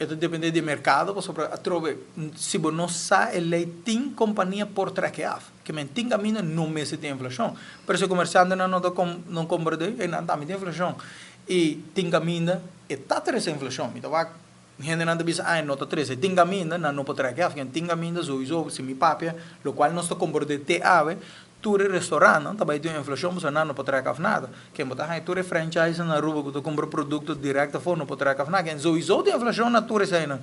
E ta depende di merkado pasobra atrobe si bo no sa e lei tin kompania por trek e af. Ke men tin kaminda no mester tin inflashon. Pero si komersiantenan no ta no komprende e nan tambe tin inflashon. I tin kaminda e ta trese inflashon. Mi ta wak hendenan ta bisa ai no ta trese. Tin kaminda nan no por trek e af. Tin kaminda souiso si mi papia lokual nos ta komprende te awe Tur e restaurantnan ta bai tin un inflashon pasobra nan no por trek af nada. Ken bo ta haña tur e franchises na Aruba ku ta kumpra produkto dirèkt afó no por trek af nada. Ken souiso tin inflashon na tur eseinan.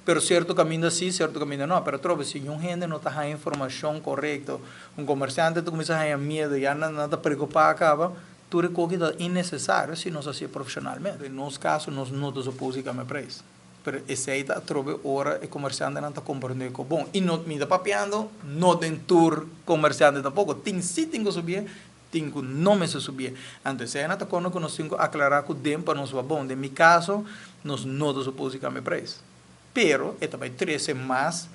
Pero sierto kaminda si, sierto kaminda no. Pero atrobe si un hende no ta haña informashon korekto, un komersiante ta kuminsá haña miedu, ya nan ta preokupá kaba, tur e koki ta innesesario si nos hasié profeshonalmente. Den nos kaso nos no ta supos di kambia preis. Pero esei ta atrobe ora e komersiantenan ta komprendé ku bon. I no, mi ta papiando no den tur komersiante tampoko. Tin si tin ku subié, tin ku no mester subié. Anto esei nan ta kono ku nos tin ku aklará ku den pa nos ba bon. Den mi kaso, nos no ta supos di kambia preis. Pero e ta bai trese mas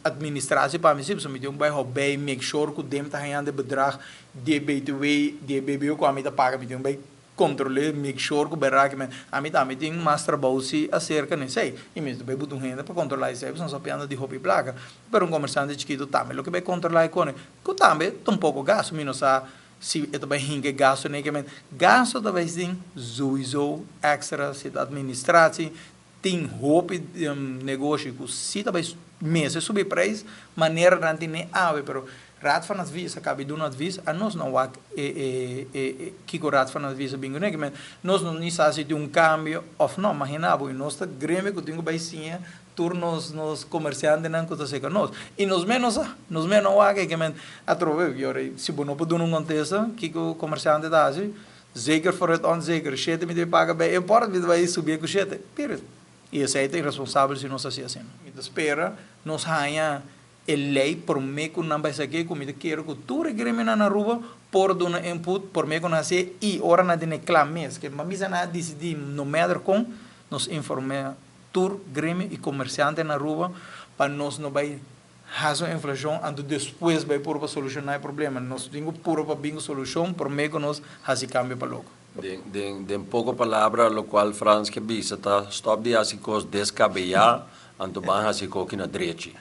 administratie pa mi si, pasobra mi tin ku bai hòbei, make sure ku den ta hañando e bedrag di e btw, di e bbo ku ami ta paga. Mi tin ku bai Controlé, make sure cu berdad ki men ami tambe tin mas trabou si acerca na esey. Y mi ta bay buta un hende pa controla esey pasobra nos a pianda di hopi placa. Pero un comerciante chikito tambe lo ke bay controla e cone. Cu tambe ta un poco gasto. Mi no sa si e ta bay hinca e gasto n'e ke men. Gasto ta bay sin souiso extra si ta administratie. Tin hopi negoshi cu si ta bay mester subi prijs manera nan tin ne awe pero Raad van Advies a cabi duna advies a nos no wak e kico Raad van Advies a bin cune kimen nos no ni sa si tin un cambio of no magina bo y nos ta gremio cu tin cu bay siña tur nos nos comerciantenan cu ta seca nos y nos mes no sa nos mes no wak e kimen atrobe si bo no por duna un contesta kico comerciante ta haci. Zeker voor het onzeker. Shete mi debe paga bij import, mi ta bai subi ku shete. Period. I esei ta irresponsabel si nos hasi asina. Mi ta spera nos haña e lei promé ku nan bai saki ku mi ta kere ku tur e gremionan na Aruba por duna input promé ku nan hasié i ora nan tene kla mes. Ke misa nan a disidí no matter kon nos informé tur gremio i komersiante na Aruba pa nos no bai Hasi un inflashon anto despues bai puru pa solushoná e problema. Nos tin ku puru pa bin ku solushon promé ku nos hasi kambio pa loko. Den poko palabra lokual Frans ke bisa ta stòp di hasi kos deskabeyá anto ban hasi koki na drechi.